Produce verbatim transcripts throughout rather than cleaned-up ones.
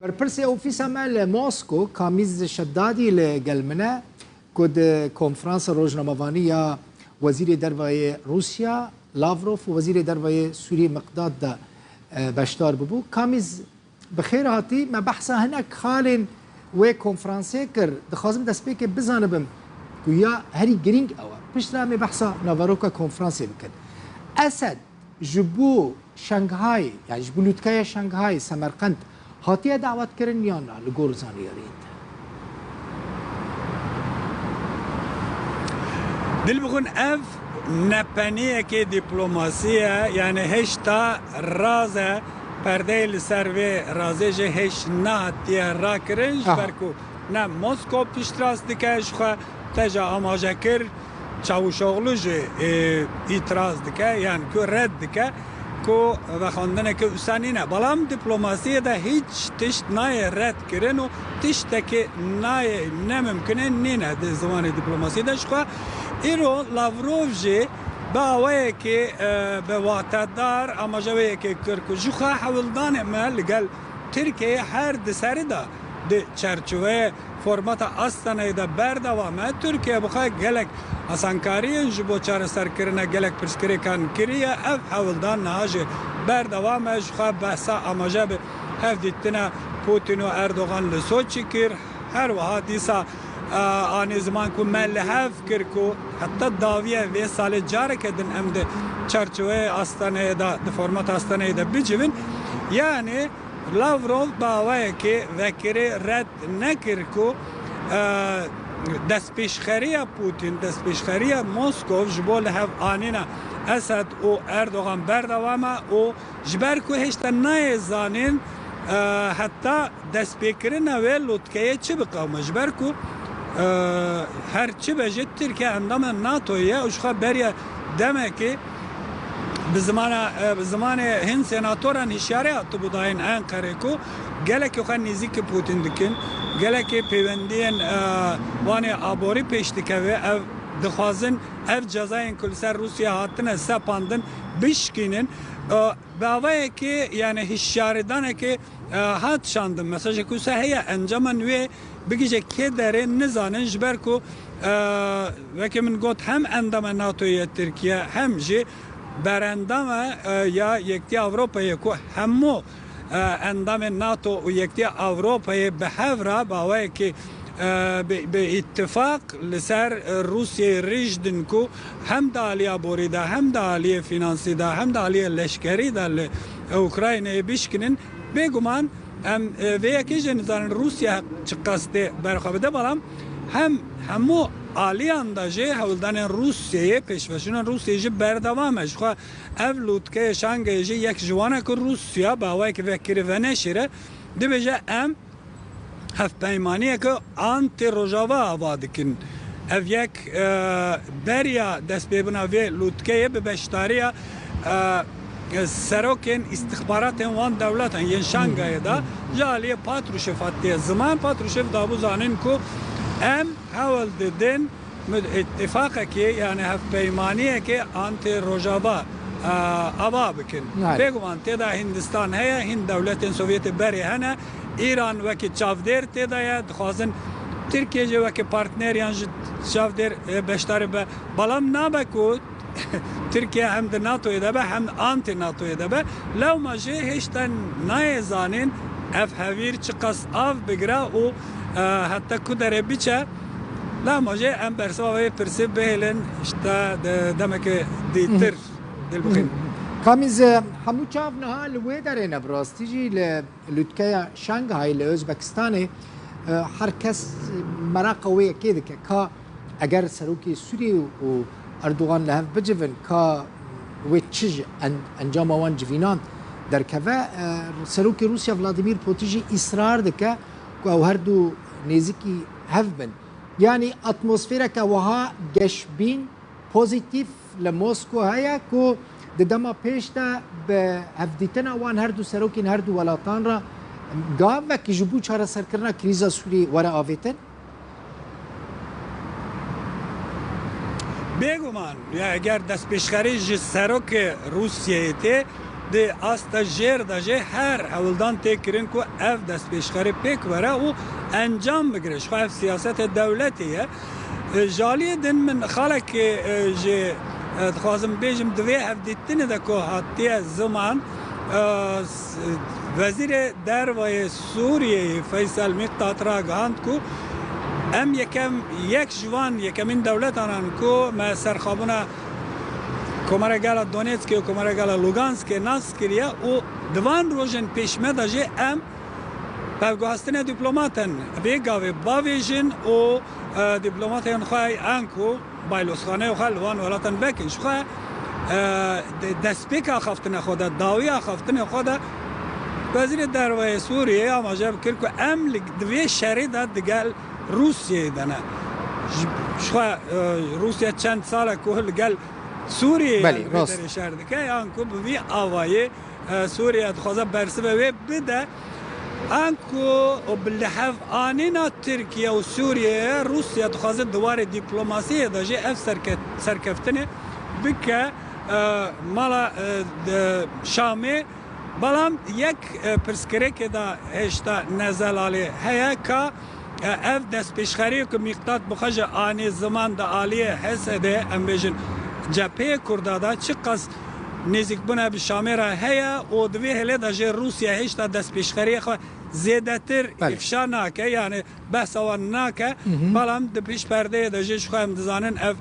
Berpirsê ofîsa me li Mosko, Kamîz Şedadî li gel min e, ku di konferansa rojnamevanî ya Wezîrê Derve yê Rûsya, Lavrov û Wezîrê Derve yê Sûrî Miqdad de, e, beşdar bibû. Kamîz, bi xêr hatî. Me behsa hinek xalên wê konferansê kir. Dixwazim destpêkê bizanibim ku ya herî girîng ew e. Piştre em ê behsa naveroka konferansê bikin. Esed, ji bo Şanghayê, yani ji bo lûtkeya Şanghayê, Semerqend, hatiye dawetkirin yan na li gor zaniyariyên te? Dilbixwin, ev nepeniyekê dîplomasî ye, yani hêşta raz e, perdeyê li ser vê razê jî hêş nehatiye rakirin, ji Ah. ber ku ne Mosko piştrast dike, ji xwe te jî amaje kir, Çavuşoglu jî, e, îtiraz dike, yan ku red dike, ku vexwendineke wisa nîne. Belam dîplomasiyê de hîç tişt nayê red kirin û tiştekê nayê nemimkine nîne di ziwanê dîplomasiyê de. Ji xwe îro Lavrov jî bi awayekê, e, bi watedar amaje wê yekê kir ku ji xwe hewldanê me li gel Tirkiyeyê her di serî de di çerçiveyê formata Astanayê de berdewam e. Tirkiye bi xwe gelek asankariyên ji bo çareserkirina gelek pirsgirêkan kiriye. Ev hewldan niha jî berdewam e. Ji xwe behsa amaje bi hevdîtina Putin û Erdogan li Soçî kir. Her wiha dîsa, e, anî ziman ku me li hev kir ku heta dawiye vê salê careke din em di çerçiveyê Astanayê de, di formata Astanayê de bicivin. Yani Lavrov bi awayekê vekirî red nekir ku, e, destpêşxeriya Putin, destpêşxeriya Moskov ji bo li hev anîna Esed û Erdogan berdewam e û ji ber ku hêşta nayê zanîn, e, heta destpêkirina wê lûtkeyê çi biqewime, ji ber ku, e, her çi be jî Tirkiye endama NATOyê ye û ji xwe beriya demekê bi zimana, e, bi zimanê hin senatoran hişyarî hatibû dayîn Enqerê ku gelekî xwe nêzîkî Putin dikin, gelekî pêwendiyên, e, wan ê aborî pêş dikeve, ev dixwazin ev cezayên ku li ser Rûsya hatine sepandin bişkînin. E, bi awayekê, yani hişyarîdanekê, e, hat şandin. Mesajek wisa heye, encaman wê bigihîje kê derê nizanin, ji ber ku, e, weke min got, hem endama NATOyê ye Tirkiye, hem jî berendam e, e, ya Yekîtiya Ewropayê ku hemû, e, endamên NATO û Yekîtiya Ewropayê bi hev re bi awayekî, e, bi, bi îtifaq li ser, e, Rûsyayê rîj din ku hem di alî aborî de, hem di alîyê fînansî de, hem di alîyê leşkerî de li Ukraynayê bişkinin. Bêguman em, e, vê yekê jî nizanin Rûsya çiqas tê berxwe bide, belam hem hemû aliyan de jî hewldanên Rûsyayê, pêşveçûnên Rûsyayê jî berdewam e. Ji xwe ev lûtkeyê Şangayê jî yek ji wan e ku Rûsya bi awayekî vekirî veneşêre, dibêje, em hevpeymaniyeke anti-Rojava ava dikin. Ev yek, e, beriya destpêbûna vê lûtkeyê bi beşdariya, e, serokên îstixbaratên wan dewletan yên Şangayê de ji aliyê Patrûşev hatiye ziman. Patrûşev dabû zanîn ku em hewl didin mid-, îttifaqekê, yani hevpeymaniyekê anti-Rojava, e, ava bikin. Yani. Bêguman tê de Hindistan heye, hin dewletên Sovyetê berê hene, Îran wekî çavdêr tê de ye, dixwazin Tirkiye jî wekî partneriyan ji çavdêr, e, beşdarî be. Belam nabe ku Tirkiye hem di NATOyê de be, hem anti-NATOyê de be. Lewma jî hêşta nayê zanîn ev hevîr çiqas av bigire û, e, heta ku derê biçe. Lewma jî em bersiva vê pirsî bihêlin, işte, de-, demeke dîtir, Dilbixwîn. Kamîz, e, hemû çav niha li wê derê ne, bi rastî jî li lûtkeya Şanghayê li Özbekistanê, e, her kes meraqa wê yekê dike ka eger serokê Sûriyê û Erdogan li hev bicivin, ka wê çi ji en-, encama wan civînan derkeve. E, serokê Rûsya Vladimir Putin jî îsrar dike ku ew her du nêzîkî hev bin. Yanî atmosfereke wiha geşbîn, pozîtîf li Mosko heye ku di dema pêş de bi hevdîtina wan her du serokên her du welatan re gavek ji bo çareserkirina krîza Sûriyê were avêtin? Bêguman, ya eger destpêşxerî ji serokê Rûsyayê tê, Di asta jêr de jî her hewldan tê kirin ku ev destpêşxerî pêk were û encam bigire. Ji xwe ev siyasetê dewletê ye. E, ji aliyê din min xalekê, e, jî, e, dixwazim bêjim, di vê hevdîtinê de ku hatiye ziman, e, s-, Wezîrê Dervayê Sûriyeyê Feysel Mîqtat ragihand ku em yekem, yek ji van yekemîn dewletan in ku me serxabûna Komara Gela Donetskê û Komara Gela Luganskê nas kiriye û di van rojên pêş me de jî em pevguhastinê dîplomat in. Vê gavê bavêjin û, e, dîplomatên xwe an ku baylozxaneyê xwe li van welatan vekin. Ji xwe, e, de-, destpêka axaftinê xwe de, dawiya axaftinê xwe de Wezîrê Derveyê Sûriyeyê amaje bikir ku em li, di vê şerê de digel Rûsyayê de ne. Ji, ji xwe, e, Rûsya çend sal e ku li gel Sûriyeyê Belê, li vê rast. derê şer dike, yan ku bi vî avayê, e, Sûriye dixwaze bersive wê bide. An ku bi lihev anîna Tirkiye û Sûriyeyê, Rûsya dixwaze di warê dîplomasiyê de jî ev serke-, serkeftinê bike, e, mala, e, de Şamê. Belav yek, e, pirsgirêkê de hêşta nezelalê heye ka, e, ev destpêşxeriyê ku Mîqdat bi xwe ji anî ziman di aliyê H S D'ê, em bêjin cepheyê Kurda de çiqas nêzîkbûna bi Şamê re heye û di vê hêlê de jî Rûsya hêşta destpêşxeriyê xwe zêdetir Belê. îfşa nake, yani behsa wan nake. Hı hı. Belav di pêş perdeyê de jî ji xwe em dizanin ev,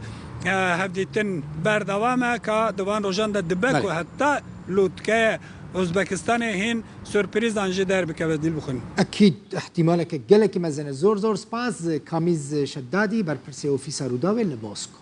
e, hevdîtin berdewam e ka di van rojan de dibe Belê. ku heta lûtkeye Uzbekistanê hîn surprîzan jî derbikeve, Dilbixwîn. Ekîd ihtimaleke gelekî mezin e. Zor zor spas, Kamîz Şedadî, berpirsê Ofîsa Rûdawê li Mosko.